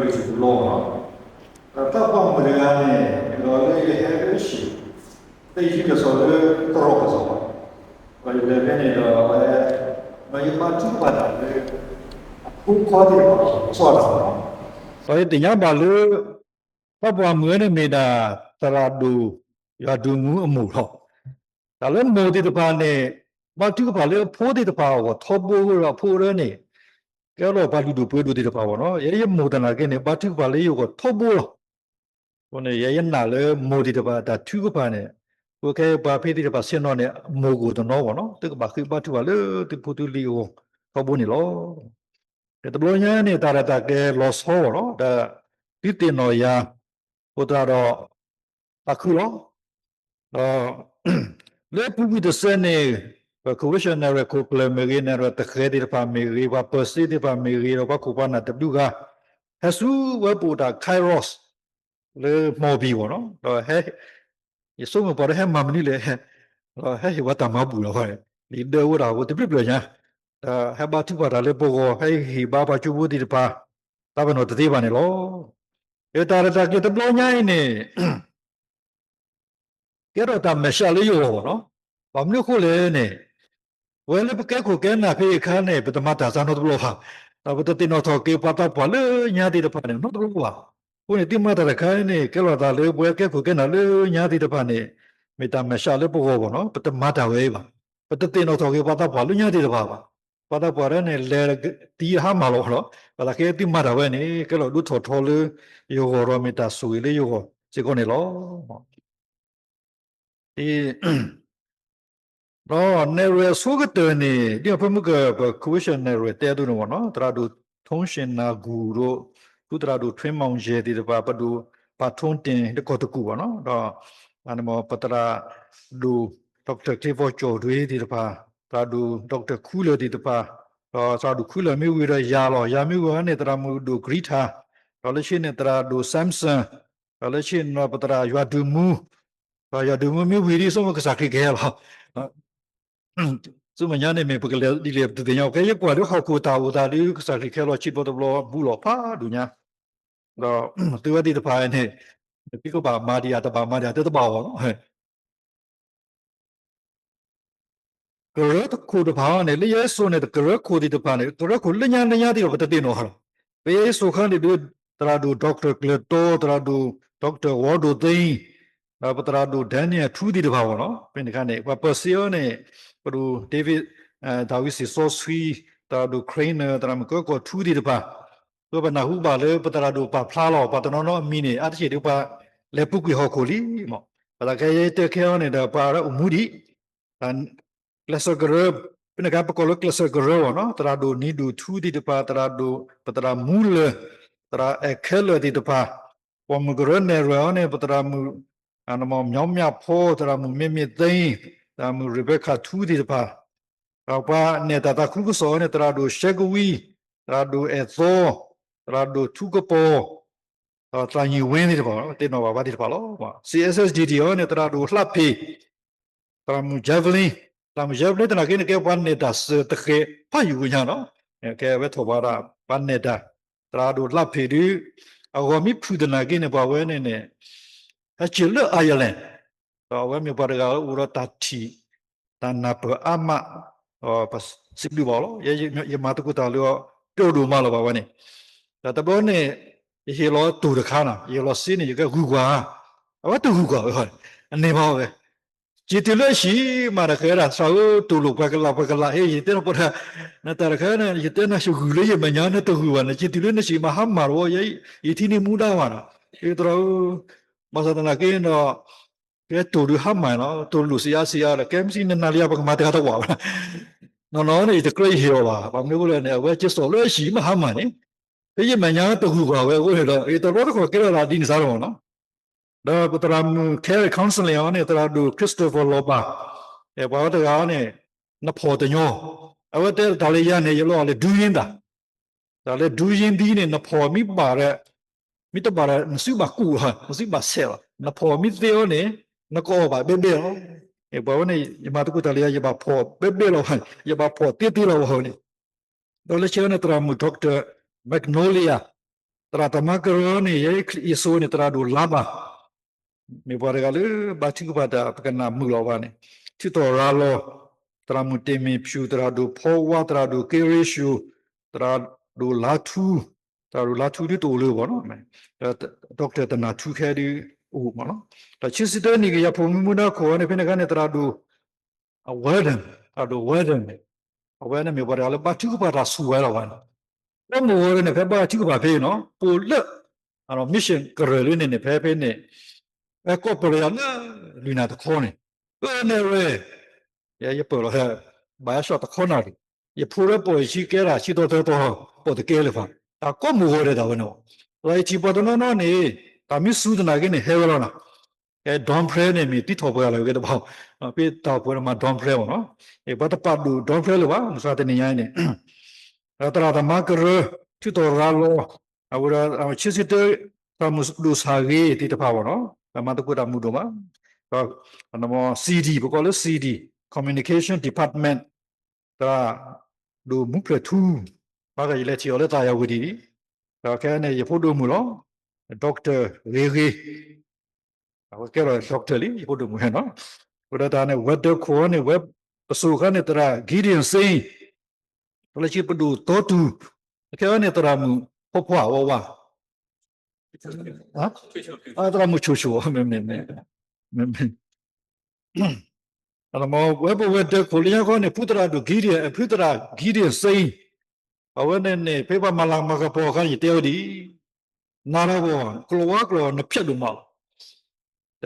လီၤ, တၢ်ပှၢ်မုၣ်တဂၤန့ၣ် လီၤလၢယဟဲလၢဟံၣ်, တယုၢ်ကစီၣ်လၢတရီးကစီၣ်ဘၣ်, ဒီးယလဲၤဖဲန့ၣ်ဒီး မ့ၢ်ယဘါထုကဖၣ်တၢ်လၢ အဖိခွါသ့ၣ်တဖၣ်အဂီၢ်လီၤ. ဒီးယသ့ၣ်ညါဘၣ်လၢ တၢ်ပှၢ်မုၣ်ဝဲန့ၣ်မ့ၢ်ဒၣ် သရၣ်ဒိၣ် ယွၤဒုးမူအမိၢ်လီၤ. တၢ်လၢမိၢ်သ့ၣ်တဖၣ်န့ၣ် ဘါထုကဖၣ်လၢအဖိသ့ၣ်တဖၣ်အဂီၢ်ထီဘိဒီး အဖိအရၢန့ၣ် ကဲထီၣ်ပှၤလုၢ်ဒိၣ်ပှ့ၤဒိၣ်သ့ၣ်တဖၣ်ဘၣ်နီၤ. ယဲယမိၢ်သနာ်က့န့ၣ် ဘါထုကဖၣ်လၢယဂီၢ်ထီဘိလီၤ. အဃိန့ၣ် ယဲယနာ်လၢမိၢ်သ့ၣ်တဖၣ်တၢ်ထုကဖၣ်န့ၣ် အဃိခဲအံၤပှၤဖဲသ့ၣ်တဖၣ်ဆ့ၣ်နီၤန့ၣ် မိၢ်ကအိၣ်တနီၤဘၣ်နီၤ, သုကဘၣ်ဃ့ဘါထုကဖၣ်လၢသုဖိသုလံၤအဂီၢ်ထီဘိန့ၣ်လီၤ. တဘျီညါန့ၣ် တၢ်ရဲၣ်တၢ်ကျဲၤလီၤဆီဘၣ်နီၤ, ဒီးသုသ့ၣ်နီၣ်ယၤ အဃိသတးဒီး သးခုလီၤ. ဒီး လၢအပူၤကွံာ်တစဲးန့ၣ် ပ Convention နဲၣ်ရွဲၣ်ခိၣ်ကျၢၢ်မ့ၢ်ဂ့ၤ, နဲၣ်ရွဲၣ်သဃဲၤသ့ၣ်တဖၣ်မ့ၢ်ဂ့ၤ, ပှၤပၢၤစ့သ့ၣ်တဖၣ်မ့ၢ်ဂ့ၤ, ဒီးပှၤခိၣ်ပှၤနၢ်တဘျုးဂၤ ဟဲဆူဝဲပအိၣ်တၢ် Kairos လၢမှီၣ်ဘံၣ်ဘၣ်နီၤ, ဒီးဟဲ ယဆိကမိၣ်ပှၤဒီးဟဲမၤမနုၤလဲၣ်, ဒီးဟဲဟ့ၣ်ပှၤတၢ်မၤဘူၣ်လီၤ, လံာ်ဒၢဝဲဒၣ်အဃိတဘျုးဘျၢၣ်ညါ, ဒီးဟဲဘါထုကဖၣ်တၢ်လၢပဂီၢ်, ဟဲဟ့ၣ်ဘါပှၤကၠိဖိသ့ၣ်တဖၣ်, တၢ်ပနီၣ်တသ့ဘၣ်န့ၣ်လီၤ. တၢ်ရဲၣ်တၢ်ကျဲၤတဘျီညါအံၤန့ၣ် ကဲထီၣ်တၢ်မဲာ်ဆှးလၢယဂီၢ်ဘၣ်နီၤ. ဘၣ်မနုၤအဃိလဲၣ်န့ၣ်, ပဝဲလၢပကဲခိၣ်ကဲနၢ်ဖဲအခါန့ၣ် ပတမၤတၢ်စၢ်နီတဘျီဘၣ်, ဒီးပတသ့ၣ်နီၣ်ထီၣ်က့ၤပှၤသးပှၢ်လၢညါသ့ၣ်တဖၣ်န့ၣ် နီတဘျီဘၣ်. အဃိန့ၣ် သုမၤတၢ်တခါန့ၣ် ကဲလီၤသးလၢပဝဲကဲခိၣ်ကဲနၢ်လၢညါသ့ၣ်တဖၣ်န့ၣ် မ့ၢ်တၢ်မဲာ်ဆှးလၢပဂီၢ်ဘၣ်နီၤ, ပတမၤတၢ်ဝဲအံၤဘၣ်, ပတသ့ၣ်နီၣ်ထီၣ်က့ၤပှၤသးပှၢ်လၢညါသ့ၣ်တဖၣ်ဘၣ်. ပှၤသးပှၢ်ဒၣ်န့ၣ် လဲၤတံၤဟါမၢ်လီၤလီၤ, ဘၣ်သးခဲသုမၤတၢ်ဝဲန့ၣ် ကဲလီၤဒိၣ်ထီၣ်ထီလၢယဂီၢ်ဒီးမ့ၢ်တၢ်ဆိၣ်ဂ့ၤလၢယဂီၢ်စ့ၢ်ကီးန့ၣ်လီၤ. ဒီးနဲၣ်ရွဲၣ်အဆိကတၢၢ်န့ၣ် ဒ်အဖၢမုၢ်ကၢၢ် ပ Convention နဲၣ်ရွဲၣ်တဲအသိးန့ၣ်ဘၣ်နီၤ, သရၣ်ဒိၣ် ထုံးရှင်နၢ်ဂူၢ် ဒီး သုးသရၣ်ဒိၣ် ထွ့မီၣ်ယဲၢ်သ့ၣ်တဖၣ်, ပဒိၣ် ပၢ်ထူတ့ၣ် လၢကီၢ်တကူၣ်ဘၣ်နီၤ, ဒီး ပသရၣ်ဒိၣ် doctor ချ့ဖီကၠီၣ်ဒွ့သ့ၣ်တဖၣ်, သရၣ်ဒိၣ် doctor ခူလၢာ်သ့ၣ်တဖၣ်, ဒီးသရၣ်ဒိၣ်ခူလၢာ်မ့ၢ်ဝံၤဒီးယၤလီၤ, ယၤမ့ၢ်ဝံၤန့ၣ် သရၣ်မုၣ်ဒိၣ်ကရံထၣ်, ဒီးလၢဆ့န့ၣ် သရၣ်ဒိၣ် Samson, ဒီးလၢဆ့န့ၣ်ဒီး ပသရၣ်ယွၤဒုးမူ, ဒီးယွၤဒုးမူမ့ၢ်ဝံၤဒီး ဆိကမိၣ်ကစၢ်ခရံာ်ကဟဲလီၤ. ဆူမဲာ်ညါန့ၣ်မ့ၢ်ပကလဲၤဒ်လဲၣ်ပတသ့ၣ်ညါ, ကဲယကွၢ်လၢဟီၣ်ခိၣ်တၢ်အိၣ်သးဒီး ကစၢ်ခရံာ်ကဟဲလီၤဆံးတဘျီတဘျီဘူးလီၤဖးဒိၣ်ညါ, ဒီးသုဝဲသ့ၣ်တဖၣ်န့ၣ် သုကဘၣ်မၤဒံးဧါ တဘၣ်မၤဒံးဧါ တဘၣ်အီၤလီၤ. ကရၢခိၣ်တဖၣ်န့ၣ် လၢယဲယစိၤန့ၣ် ကရၢခိၣ်သ့ၣ်တဖၣ်န့ၣ် ကရၢခိၣ်လၢညါလၢညါသ့ၣ်ဒီး ပတသ့ၣ်နီၣ်လီၤ. ပယဲယစိၤခါန့ၣ်ဒုး သရၣ်ဒိၣ် doctor ကျၢၤတီ, သရၣ်ဒိၣ် doctor ဝီဒိၣ်သ့, ဒီးပသရၣ်ဒိၣ် Daniel ထူသ့ၣ်တဖၣ်ဘၣ်နီၤ. ဖဲန့ၣ်အခါန့ၣ် ပှၤပၢၤစ့အီၤန့ၣ် ပဒိၣ် David ဒၤဝံးစံးစီဆှံ, သရၣ်ဒိၣ် Craner, သရၣ်မုၣ်ကၢကီၢ်ထူသ့ၣ်တဖၣ်, ပဘၣ်နၢ်ဟူဘၣ်လၢပသရၣ်ဒိၣ်ပာ်ဖျါလီၤ ပှၤတနီၤနီၤအမံၤန့ၣ် အါတက့ၢ်ဒုးပှၤလဲၤပူၤကွံာ်ဟီၣ်ခိၣ်လံမး. ဘၣ်သးခဲယဲတဲခဲအီၤန့ၣ်ဒီး ပှၤအိၣ်မူဒံး ကျဲးစၢးကရၢ, ဖဲန့ၣ်အခါပကိးလၢကျဲးစၢးကရၢဘၣ်နီၤ, သရၣ်ဒိၣ်နံၤဒိၣ်ထူသ့ၣ်တဖၣ်, သရၣ်ဒိၣ် ပသရၣ်မူလၢၢ်, သရၣ်အဲၣ်ခဲလၢာ်သ့ၣ်တဖၣ်, ပိာ်မုၣ်ကရၢနဲၣ်ရွဲၣ်အီၤန့ၣ် ပသရၣ်မုၣ် မၠီမၠၣ်ဖီ, သရၣ်မုၣ်မ့မ့ၢ်သ့, သရၣ်မုၣ် Rebecca ထူသ့ၣ်တဖၣ်, ဒီးပှၤနဲၣ်တၢ်သးခုကစီၣ်အီၤန့ၣ် သရၣ်ဒိၣ်ရှဲကဝံ, သရၣ်ဒိၣ်အဲၣ်သီ, သရၣ်ဒိၣ်ထူကပီၤ, ဒီးသရၣ်ယံၤဝ့သ့ၣ်တဖၣ်, သ့ၣ်နီၣ်ဘၣ်ပှၤသ့ၣ်တဖၣ်လီၤ. စံး SSDD အီၤန့ၣ် သရၣ်ဒိၣ်လှဖ့ၣ်, သရၣ်မုၣ် Javelin, သရၣ်မုၣ် Javelin သနာ်က့န့ၣ် ကဲပှၤနဲၣ်တၢ်စၢၤသဃဲးဖးယံာ်ဝဲညါနီၤ, ကဲဝဲထီၣ်ပှၤဒၣ် ပှၤနဲၣ်တၢ်, သရၣ်ဒိၣ်လှဖ့ၣ်ဒုး အဂီၢ်မ့ၢ်ဖုၣ်သနာ်က့န့ၣ် ပှၤဝဲန့ၣ်န့ၣ် ဟဲစၢၤလၢ Ireland, ဒီးအဝဲမ့ၢ်ပှၤတဂၤလၢအိၣ်ဒီးတၢ်ထံၣ် တၢ်နၢ်ပၢၢ်အါမး, ဒီးပစံးဘျုးဘၣ်အီၤလီၤ. ယမၤသကိးတၢ်လၢအီၤ ပျီဒိၣ်မးလီၤဘၣ်ဝဲန့ၣ်, ဒီးတဘျီန့ၣ် ယဟ့ၣ်လီၤတိၢ်တခါနီၤ, ယဟ့ၣ်လီၤစ့န့ၣ် ယကဂုၤကွၢ်, အဝဲတဂုၤကွၢ်ဝဲ, အန့ၢ်ဘၣ်ဝဲ စံးတုၤလၢအဟံၣ်မးဒီး ဃဲဒၣ်သရၣ်ဧၢ တိၢ်လိာ်ပှၤကလး ပှၤကလး ဟ့ၣ် ယတဲနၤပှၤတၢ်, နတၢ်တခါန့ၣ် ယတဲနၤ ယဂုၤလၢယမဲာ်ညါ နတဂုၤဘၣ်န့ၣ် စံးတုၤလၢနဟံၣ်မးဟါမၢ်တဝီ ယထံၣ်န့ၢ်မူဒါဘၣ်နီၤ, သရၣ်ဧၢ, ဘၣ်ဆၣ်သနာ်က့ဒီး ကဲတိၢ်ဒုးဟါမၢ်နီၤ, တိၢ်လိာ်စံးအါစံးအါဒီး ကဲမ့ၢ်စံးနနၤလၢယၤ ပကမၤတဂၤတဝီဘၣ်, နီၢ်နီၢ်န့ၣ် ယတကြၢးယဟ့ၣ်အီၤဘၣ်, ဘၣ်မနုၤအဃိလဲၣ်န့ၣ် အဝဲက့ၤစိာ်လၢအဟံၣ်မးဟါမၢ်န့ၣ်, ဖဲယမဲာ်ညါတဂုၤကွၢ်ဝဲအဃိန့ၣ်ဒီး ယတရီတခီၣ်ကဲထီၣ်သးဒ်န့ၣ်စ့ၢ်ကီးနီၤ. ဒီးပသရၣ်မုၣ် Carrie Counseling အီၤန့ၣ် သရၣ်ဒိၣ် Christopher လီၤဘၣ်, ပှၤဝဲတဂၤအီၤန့ၣ် နဖီၣ်တညီ, အဝဲတဲတၢ်လၢယၤန့ၣ် ယလီၤအီၤလၢဒူယ့ၣ်သၣ်, တၢ်လၢဒူယ့ၣ်သံန့ၣ် နဖီၣ်မ့ၢ်ဘၣ်ဒီး မ့ၢ်တဘၣ်ဒီး နစုဘၣ်ကူၣ်လီၤ, နစုဘၣ်ဆဲးလီၤ, နဖီၣ်မ့ၢ်သ့အီၤန့ၣ် နကအီၣ်ဘၣ်ဘဲဘဲလီၤ. ပှၤဝဲန့ၣ် ယမၤသကိးတၢ်လၢယၤ ယဘၣ်ဖီၣ်ဘဲဘဲလီၤ, ယဘၣ်ဖီၣ်သ့သ့လီၤဝဲန့ၣ်, ဒီးလၢဆၢန့ၣ် သရၣ်မုၣ် doctor Magnolia, သ သရၣ်သမါကရၢန့ၣ် ယဲယဆိန့ၣ် သရၣ်ဒိၣ်လါဘၣ် မ့ၢ်ပှၤတဂၤလၢဘါထုကဖၣ်တၢ် ပကနၣ်မုာ်လီၤဘၣ်န့ၣ်, ထုးထီၣ်ရၤလီၤ, သရၣ်မုၣ်တ့ၢ်မ့ၢ်ဖၠူၣ်, သရၣ်ဒိၣ်ဖီဝါ, သရၣ်ဒိၣ်က့ရ့ၡိၣ်, သရၣ်ဒိၣ်လါထူ, သရၣ်ဒိၣ်လါထူဒုတအိၣ်လၢၤဘၣ်နီၤ, ဒီး Doctor တနၢ်ထူခဲဒုအိၣ်မးနီၤ, ဒီးဆံးဆံးတၢနံၣ်ကယၤဖိမုၣ်မူဒါခိၣ်န့ၣ် ဖဲန့ၣ်အခါန့ၣ် သရၣ်ဒိၣ် အဝဲဒၣ်, သရၣ်ဒိၣ်ဝဲဒၣ်န့ၣ်, အဝဲန့ၣ်မ့ၢ်ပှၤတဂၤလၢဘါထုကဖၣ်တၢ်ဆူၣ်ဝဲလီၤဘၣ်န့ၣ်, ဒီးမုၢ်ဂီၤန့ၣ် ဖဲဘါထုကဖၣ်ဖဲနီၤ ပိာ်လၢ mission ကရၢၢ်လၢန့ၣ်န့ၣ် ဖဲဖဲန့ၣ် ဖဲကီၢ်ပယီၤလၢ လွံၢ်နၣ်တခီန့ၣ်, အၢန့ၣ်ဝဲ ယပၢၢ်လီၤ ဘၣ်ယဲၢ်ဆံတခီနၣ်ရံၣ်, ယဖိလၢပိာ်ယခံကဲဒၣ် ဆံသီသၢသီ, ပိာ်တကဲလၢၤဘၣ်, တၢ်ကိးမုၢ်ဂီၤဒဲးတၢ်ဝဲန့ၣ်, ဒီးယထံၣ်ပှၤတနီၤနီၤန့ၣ် တၢ်မ့ၢ်စူၤသနာ်က့န့ၣ် ဟဲဝဲလီၤနၤ, ကဲ Dawn Prayer န့ၣ် မ့ၢ်သံထီၣ်ပှၤလၢအဂ့ၤတဘၣ်, ဖဲတၢ်အိၣ်ဖှိၣ်န့ၣ်မၤ Dawn Prayer မးနီၤ, ပှၤတပာ်ဒိၣ် Dawn Prayer လၢၤဘၣ် မုၢ်ဆါတနံၤညါအံၤန့ၣ် ဒီးသရၣ်သမါကရၢ ထုးထီၣ်ရၤလီၤ, အဝဲဒၣ် ဆံးဆံးတၢ သရၣ်မုၣ်ဒိၣ်ဆၣ်ဂ့ၤသ့ၣ်တဖၣ်ဘၣ်နီၤ, မၤသကိးတၢ်မုာ်ဒိၣ်မး, ဒီး CD ပကိးလၢ CD, Communication Department သရၣ်ဒိၣ်မူဖျဲၣ်ထူ, ဘၣ်ဃးယလဲၤထံၣ်အီၤလၢသးယၤဝံၤဒံး, ဒီးခဲအံၤန့ၣ် ယဖိဒိၣ်မုၣ်လီၤ, Doctor ဂ့ၤဂ့ၤ အဝဲကဲထီၣ် Doctor လံ ယဖိဒိၣ်မုၣ်ဟဲနီၤ, အဃိဒီးတၢ်န့ၣ် ဝဲၤဒၢးခိၣ်န့ၣ် ဝဲပစိာ်ခါန့ၣ် သရၣ် Gideon Singh, တလၢဆံပဒိၣ်တီတူၢ်, အခဲအံၤန့ၣ် သရၣ်မုၣ်ဖီဖီဝါဝါ, သရၣ်မုၣ်ဆိၣ်ဆိၣ်, မ့မ့ၢ် ဝဲပဝဲၤဒၢးခိၣ်လၢညါခီန့ၣ် ဖုသရၣ်ဒိၣ် Gideon, ဖုသရၣ် Gideon Singh, အဝဲန့ၣ်န့ၣ် ဖဲပှၤမၤလၤမၤကပီၤအခါန့ၣ် ယတဲဝဲဒ်အံၤ, နၤဒီးပှၤ ကလီၤဝါကျိာ်နဖျဲးဒိၣ်မးလီ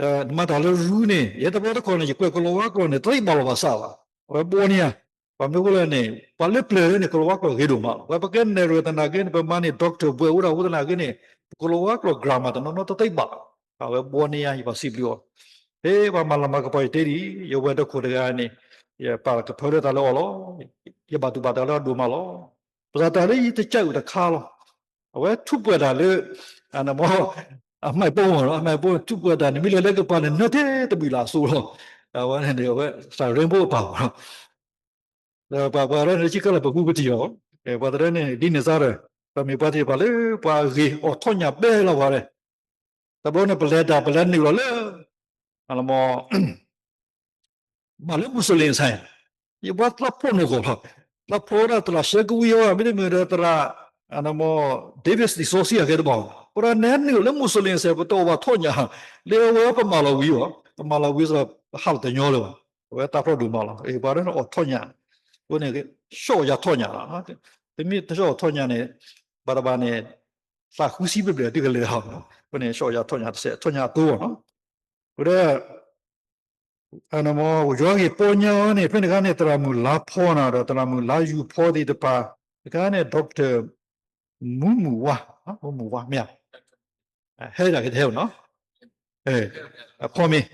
ၤ, နမၤတၢ်လၢရူန့ၣ် ယဲတဘျီတခီၣ်န့ၣ် ယကွဲးကလီၤဝါကျိာ်န့ၣ် တသ့ဘၣ်လီၤဘၣ်စးဘၣ်, အဝဲဘှီန့ၢ်ယၤ, ပှၤမ့ၢ်အိၣ်လၢန့ၣ် ပှၤလၢပျၢၤန့ၣ် ကလီၤဝါကျိာ်ဂ့ၤဒိၣ်မးလီၤ, ဝဲပကဲနဲၣ်ရွဲၣ်သနာ်က့န့ၣ် ပမၤန့ၣ် doctor ဘှဲးအိၣ်ဒၣ်အိၣ်သနာ်က့န့ၣ် ပကလီၤဝါကျိာ် grammar တနီၤနီၤတသ့ဘၣ်, အဝဲဘှီန့ၢ်ယၤ ယပှၤစံးဘျုးအီၤ, ဖဲပှၤမၤလၤမၤကပီၤယတဲဒ်အံၤ, ယဝဲၤဒၢးခိၣ်တဂၤန့ၣ် ယပာ်ကဖၢလၢတၢ်လၢအီၤလီၤ, ယဘၣ်သူၣ်ဘၣ်သးလၢအဒိၣ်မးလီၤ, ပသးတၢ်လၢယတကးအုၣ်တခါလီၤ, အဝဲထူးပှဲၤတၢ်လၢ အမၤ အမှတ်ပုံ မ့ၢ်နီၤ, အမှတ်ပုံ ထူးပှဲၤတၢ်န့ၣ် မ့ၢ်လဲၤလၢကပၤန့ၣ် နၢၤထဲတဘျုးလၢအစိလီၤ, အဝဲန့ၣ် အဝဲ စၢ် rainbow အပာ်မ့ၢ်နီၤ, ဒီးပှၤပှၤရဲန့ၣ် လၢခံကလၢာ်ပကူပထံၣ်လီၤ, ပှၤတရဲန့ၣ် ဒ်န့ၣ်စါဒီး ပမ့ၢ်ပှၤတ့ၢ်ပှၤလၢပှၤအဂ့ၤအိၣ်ထီၣ်ညၣ်ဘဲလီၤပှၤရဲ, တဘျီန့ၣ် ပလဲၤတၢ် ပလဲၤနုာ်လီၤလၢ အမ့ၢ် ဘၣ်လၢ Muslim ဆၢၣ်, ယပှၤသးဖိနီၢ်ကီၢ်လီၤ, သးဖိဒၣ်သရၣ် ရှဲကဝံၤ အီၤ မ့တမ့ၢ်ဒီးသရၣ် အမ့ၢ် David Thiso စံးအဂ့ၤတဘၣ်, ပဝဲဒၣ်နဲနုာ်လၢ Muslim ဆၢၣ် ပတအိၣ်ဘၣ်ထီၣ်ညၣ်, လၢအဝဲပမၤလီၤဝံၤအီၤ, ပမၤလီၤဝံၤဒီး ပဟးလီၤတညီလၢၤဘၣ်, အဝဲသးဖျိးဒိၣ်မးလီၤ, ပှၤရဲန့ၣ်အိၣ်ထီၣ်ညၣ်, အဃိန့ၣ် ဆီၣ်အီၣ်ယၤထီၣ်ညၣ်လီၤ, တမ့ၢ်တဆီၣ်အီၣ်ထီၣ်ညၣ်န့ၣ် ဘၣ်တဘၣ်န့ၣ် သးဃုဆံဘျဲၣ်ဘျဲၣ်တုၤကလဲၤလီၤ, အဃိန့ၣ် ဆီၣ်ယၤထီၣ်ညၣ်တစဲး ထီၣ်ညၣ်အသိလီၤနီၤ, အဃိဒီး ယွၤဂ့ၢ်ပီညါအီၤန့ၣ် ဖဲန့ၣ်အခါန့ၣ် သရၣ်မုၣ်လါဖီနၤ ဒီးသရၣ်မုၣ်လါယူၤဖီသ့ၣ်တဖၣ်, တခါန့ၣ် doctor မူမူဝါ, မူမူဝါမ့ၢ်ဧါ, ဟဲဒၣ်က့ၤတဟဲဘၣ်နီၤ, အဖီမ့ၢ်,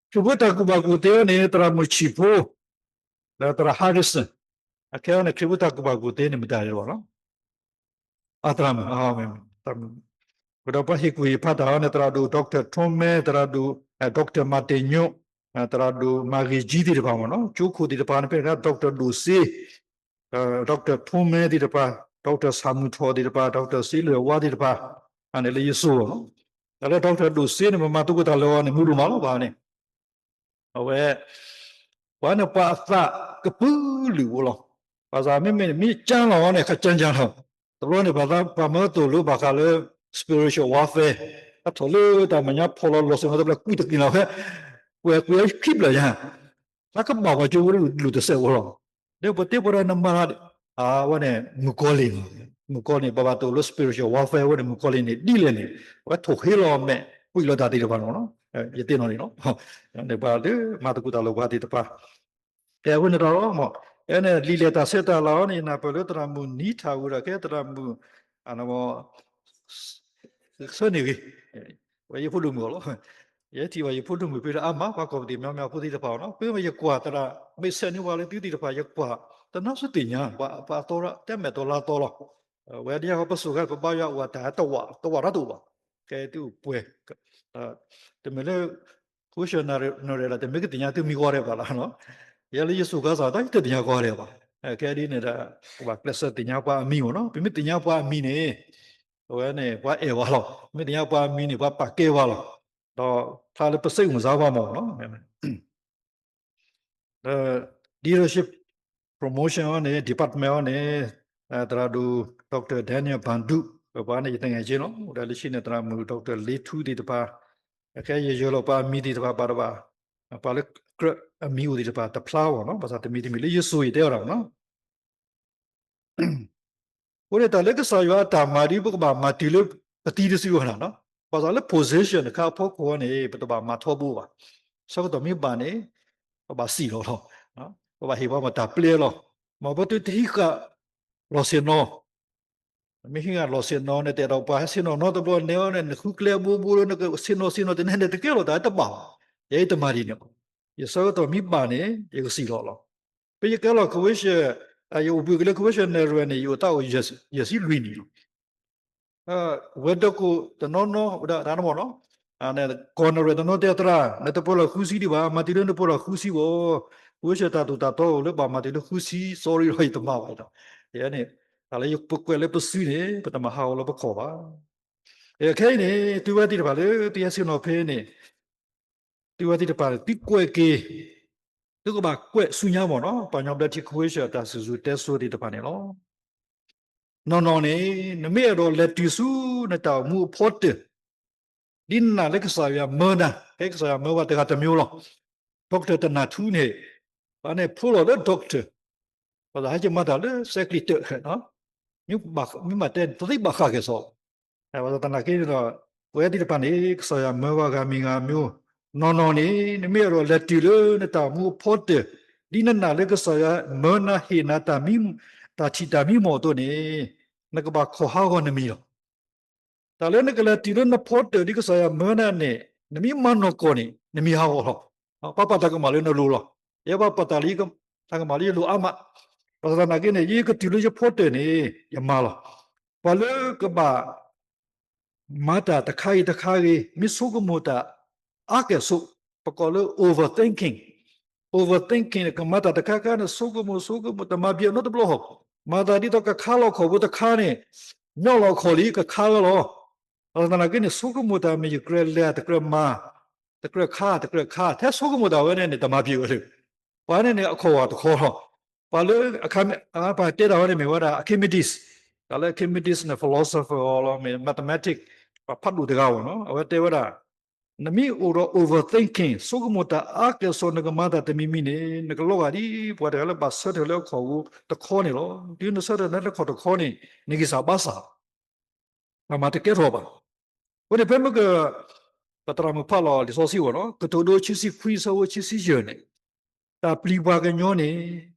ခရံာ်ဖိတၢ်ကူၣ်ဘၣ်ကူၣ်သ့န့ၣ် သရၣ်မုၣ်ဆံၣ်ဖိ ဒီးသရၣ် Harrison, အခဲအံၤန့ၣ် ခရံာ်ဖိတၢ်ကူၣ်ဘၣ်ကူၣ်သ့န့ၣ် မတၤလဲၣ်ဘၣ်နီၤ, အသရၣ်မုၣ်, သရၣ်မုၣ်, ဒီးပှၤဟ့ၣ်ကူၣ်ဟ့ၣ်ဖးတၢ်အီၤန့ၣ် သရၣ်ဒိၣ် doctor ထိမဲ, သရၣ်ဒိၣ် doctor မၤတ့ၢ်ညိ, သရၣ်ဒိၣ်မၤဂ့ၤကၠံသ့ၣ်တဖၣ်မ့ၢ်နီၤ, ကၠိခိၣ်သ့ၣ်တဖၣ်န့ၣ် ဖဲန့ၣ်အခါ doctor ဒိၣ်စ့, doctor ထိမဲသ့ၣ်တဖၣ်, doctor ဆၣ်မုၢ်ထီၣ်သ့ၣ်တဖၣ်, doctor စ့လၢၢ်ဝါသ့ၣ်တဖၣ်, အန့ၣ်လၢယစိလီၤနီၤ, တၢ်လၢ doctor ဒိၣ်စ့န့ၣ် ပမၤသကိးတၢ်လၢအီၤန့ၣ် မုာ်ဒိၣ်မးလီၤဘၣ်န့ၣ် အဝဲ ပှၤန့ၣ်ပှၤအသးကပုာ်လုာ်အိၣ်လီၤ, ပှၤသးမ့မ့ၢ်န့ၣ် မ့ၢ်ကၠၢလီၤန့ၣ် ခးကၠၢကၠၢလီၤ, တဘျီန့ၣ် ပှၤသးပှၤမၢသိၣ်လိဘၣ်ဃးလၢ spiritual warfare, အထီၣ်လၢတၢ်မဲာ်ညါဖီၣ်လီၤလီၤစိၤနီၤ တဘျီကွံာ်တက့ၢ်လီၤဖဲ, ကွဲးကွံာ်အခံဘျီညါ, သးကဘၣ်ပှၤကၠိဖိလုၢ်တစဲးအိၣ်လီၤ, ဒီးပတဲပှၤဒီးနမၤ အဝဲန့ၣ် မုၣ်ကီၤလံၢ်, မုၣ်ကီၤလံၢ် ပှၤဘၣ်သိၣ်လိ spiritual warfare ဝဲန့ၣ် မုၣ်ကီၤလံၢ်န့ၣ် ဒ်လဲၣ်န့ၣ် အဝဲထိၣ်ဃ့လီၤမဲာ် ကွံာ်လီၤတၢ်သ့ၣ်တဖၣ်န့ၣ်လီၤ, ယသ့ၣ်နီၣ်န့ၣ်လီၤ, န့ၣ်ပှၤလၢမၤသကိးတၢ်လၢပှၤသ့ၣ်တဖၣ်, ကဲအဃိန့ၣ်ဒီးမ့ၢ် အဲန့ၣ် လံာ်လဲၢ်တၢ်ဆဲးတၢ်လၤအီၤန့ၣ် ယနၢ်ပၢၢ်လၢသရၣ်မုၣ်နံထၣ်ဝံၤဒီး ကဲသရၣ်မုၣ် ဆၢန့ၣ်ဂ့ၤ, ဝဲယဖိဒိၣ်မုၣ်အီၤလီၤ, ယထံၣ်ဘၣ်ယဖိဒိၣ်မုၣ်ဖဲလၢအါမး ပှၤကီၢ်ပသံၣ်မီမီဖိသ့ၣ်တဖၣ်အီၤနီၤ, ဖဲမ့ၢ်ယကွၢ်သရၣ် မ့ၢ်ဆဲးန့ၢ်ဝဲလၢသုသ့ၣ်တဖၣ် ယကွၢ် တနါစူသ့ၣ်ညါ ပှၤအသီ တဲမဲာ်သီလါသီလီၤ, ဝဲဒ်ယၤပစိာ်ခါ ပဘါယွၤအိၣ်တၢ်တဝာ် တဝာ်တၢ်တအိၣ်ဘၣ်, ကဲသုပှဲၤ တမ့ၢ်လၢ Christian နရဲၣ်လၢ တမ့ၢ်ကသ့ၣ်ညါသုမံၤကီးဒဲးဘၣ်လီၤ, ယဲလၢယစိာ်ခါစ့ၢ် တၢ်ယတသ့ၣ်ညါကီးဒဲးဘၣ်, ခဲဒ်န့ၣ်ဒီး ပဘၣ်ကျဲးစၢးသ့ၣ်ညါပှၤအမံၤမ့ၢ်နီၤ. ပမ့ၢ်သ့ၣ်ညါပှၤအမံၤန့ၣ် အဝဲန့ၣ် ပှၤအဲၣ်ဝဲလီၤ. ပမ့ၢ်သ့ၣ်ညါပှၤအမံၤန့ၣ် ပှၤပာ်ကဲဝဲလီၤ. ဒီးဖျါလၢပစိတ်ဝင်စားဘၣ်မ့ၢ်နီၤ. ဒီး leadership promotion အီၤန့ၣ် department အီၤန့ၣ် သရၣ်ဒိၣ် Doctor Daniel Banduk ပှၤန့ၣ် ယသငယ်ချင်းလီၤ. ဒီးလၢခံန့ၣ် သရၣ်မုၣ် Doctor လေးထူးသ့ၣ်တဖၣ် အခဲယယၢၤလီၤပှၤအမံၤသ့ၣ်တဖၣ်ဘၣ်တဘၣ် ပှၤလၢကြၢးအမံၤအိၣ်သ့ၣ်တဖၣ်တဖျါဘၣ်နီၤ. ဘၣ်ဆၣ်တမံၤတမံၤလၢယစိၤယတဲအီၤဒၣ်နီၤ. အဃိန့ၣ် တၢ်လၢကစၢ်ယွၤအတၢ်မၤဒ် ပကဘၣ်မၤတုၤလၢပသံတစုဘၣ်နီၤ. ဘၣ်ဆၣ်လၢ position တခါအဖီခိၣ်န့ၣ် ပတဘၣ်မၤထီဘိဘၣ်. ဆၢကတီၢ်မ့ၢ်ဘၣ်န့ၣ် ပဘၣ်စံၣ်လီၤလီၤ. ပဘၣ်ဟ့ၣ်ပှၤမတၤပျဲလီၤ. မ့ၢ်ပတုၤတဟံးဃာ်လီၢ်ဆ့ၣ်နီၤ မ့ၢ်ဟံးဃာ်လီၢ်ဆ့ၣ်နီၤန့ၣ် တဲဒီးပှၤဟဲဆ့ၣ်နီၤနီတဘျီန့ၣ်အီၤန့ၣ် နဃုကျဲအဘိဘိလၢနကဆ့ၣ်နီၤဆ့ၣ်နီၤတန့ၢ်န့ၣ် တကဲလီၤတၢ်တဘၣ်ဘၣ်. ယဲအံၤတမၤဒ်န့ၣ်ဘၣ်. ယဆၢကတီၢ်မ့ၢ်ဘၣ်န့ၣ် ယကစံၣ်လီၤလီၤ. ဖဲယကဲလီၤကဝ့ၢ်ဆၢ ယအိၣ်ဘှံးက့ၤလၢကဝ့ၢ်ဆၢနဲၣ်ရွဲၣ်န့ၣ် ယအိၣ်သးအိၣ်ယဲၢ်ဆံလွံၢ်နံၣ်လီၤ. ဝဲၤဒၢးခိၣ်တနီၤနီၤ ဝဲဒၣ်တၢ်နမီၢ်နီၤ ကီၢ်နဲၣ်ရွဲၣ်တနီၤတဲသရၣ် နတပှဲၤလီၤဃုဆံဒံးဘၣ် မၤတုၤလၢနပှဲၤလီၤဃုဆံဘၣ်. ကဝ့ၢ်ဆၢတၢ်သိၣ်တၢ်သီအိၣ်လၢဘၣ်မၤတုၤလၢဃုဆံ sorry လီၤ ယတမၤဘၣ်ဒီး ယဲန့ၣ် တၢ်လၢယပကွဲးလၢပစုန့ၣ် ပတမၤဟးဂီၤလၢပခီၣ်ဘၣ်. ခဲအံၤန့ၣ် သုဝဲသ့ၣ်တဖၣ်လၢသုဟဲဆ့ၣ်နီၤဖဲန့ၣ် သုဝဲသ့ၣ်တဖၣ်န့ၣ် သုကွဲးက့ၤ သုကဘၣ်ကွဲးဆူညါမ့ၢ်နီၤ ပှၤကညီဘျၢထံခဝ့ၡၢၣ်တၢ်စံၣ်စိၤတဲစိၤသ့ၣ်တဖၣ်န့ၣ်လီၤ. နီၢ်နီၢ်န့ၣ် နမ့ၢ်အဲၣ်ဒိးလဲၤတုၤဆူနတၢ်အိၣ်မူအဖီတၢၢ် ဒ်နနာ်လၢကစၢ်ယွၤမၢနၤ ဖဲကစၢ်ယွၤမၢပှၤတဂၤတမျိုးလီၤ. Doctor တနၢ်ထူန့ၣ် ပှၤန့ၣ်ဖျိလီၤလၢ doctor ပှၤသးဟဲက့ၤမၤတၢ်လၢစဲးကျံးတၢၢ် မ့ၢ်မၤတဲတသ့ဘၣ်ဃးက့ၤစီ ဘၣ်ဆၣ်သနာ်က့န့ၣ်ဒီး ပဝဲသ့ၣ်တဖၣ်န့ၣ် ကစၢ်ယွၤမၢပှၤဂၤမံၤဂၤမျိုး နီၢ်နီၢ်န့ၣ် နမ့ၢ်အဲၣ်ဒိးလဲၤတုၤလၢနတၢ်အိၣ်မူအဖီတၢၢ် ဒ်နနာ်လၢကစၢ်ယွၤမၢနၤဟ့ၣ်နၤတၢ်မံ တၢ်ထံၣ်တၢ်မံမီၢ်အသိးန့ၣ် နကဘၣ်ခီၣ်ဟးဂီၤနမံၤလီၤ. တၢ်လၢနကလဲၤတုၤလၢနဖီတၢၢ်ဒ်ကစၢ်ယွၤမၢနၤန့ၣ် နမ့ၢ်မၤနီၢ်ကီၢ်န့ၣ် နမံၤဟးဂီၤလီၤ. ပှၤပာ်တၢ်ကမၣ်လၢနလိၤလီၤ. ယဲပှၤပာ်တၢ်လၢ တၢ်ကမၣ်လၢယလိၤအါမး, ဘၣ်ဆၣ်သနာ်က့န့ၣ် ယကတုၤလၢယဖီတၢၢ်န့ၣ် ယမၤလီၤ. ပှၤလၢကဘၣ် မၤတၢ်တခါဂ့ၤတခါဂ့ၤ မ့ၢ်ဆိကမိၣ်တၢ်အါကဲၣ်ဆိး, ပကိးလၢ overthinking, overthinking န့ၣ် ကမၤတၢ်တခါခါန့ၣ် ဆိကမိၣ်ဆိကမိၣ် တမၤဘၣ်နီတဘျီ, မၤသးဒ်သိးကခါလီၤခီၣ်ဖိတခါန့ၣ် ညီလီၤခီၣ်လံ ကခါဝဲလီၤ. ဘၣ်ဆၣ်သနာ်က့န့ၣ် ဆိကမိၣ်တၢ်မ့ၢ်ယကြၢးလဲၤ တကြၢးမၤ, တကြၢးခါ တကြၢးခါ ထဲဆိကမိၣ်တၢ်ဝဲန့ၣ်န့ၣ် တမၤဘၣ်ဝဲလၢ ပှၤန့ၣ်န့ၣ် အခီၣ်ဝဲတခီလီၤ. ပှၤလၢ ပှၤတဲတၢ်ဝဲန့ၣ်မ့ၢ်ဝဲဒၣ် Archimedes, တၢ်လၢ Archimedes န့ၣ် philosopher လီၤ, မ့ၢ် mathematics ပှၤဖးဒိၣ်တဂၤအီၤနီၤ, အဝဲတဲဝဲဒၣ် နမ့ၢ်အိၣ်ဒီး overthinking ဆိကမိၣ်တၢ်အါကဲၣ်ဆိး နကမၤတၢ်တမံၤမံၤန့ၣ် နကလီၤဂာ်ဒ်ပှၤတဂၤလၢဘၣ်ဆၢထၢၣ်လၢအခီၣ်ဖိတခီန့ၣ်လီၤ. တုၤနဆၢထၢၣ်လၢနခီၣ်တခီန့ၣ် နဂံၢ်စၢ်ဘါစၢ် တၢ်မၤတကဲထီၣ်ဘၣ်. အဃိန့ၣ် ဖဲမ့ၢ်က ပသရၣ်မုၣ်ဖးလီၤလံာ်စီဆှံအဂီၢ်နီၤ, ကတိၤဒိဆံဆံခွံ ဆၢဖိဆံဆံယဲၢ်န့ၣ်, တၢ်ပျံၤပှၤကညီန့ၣ်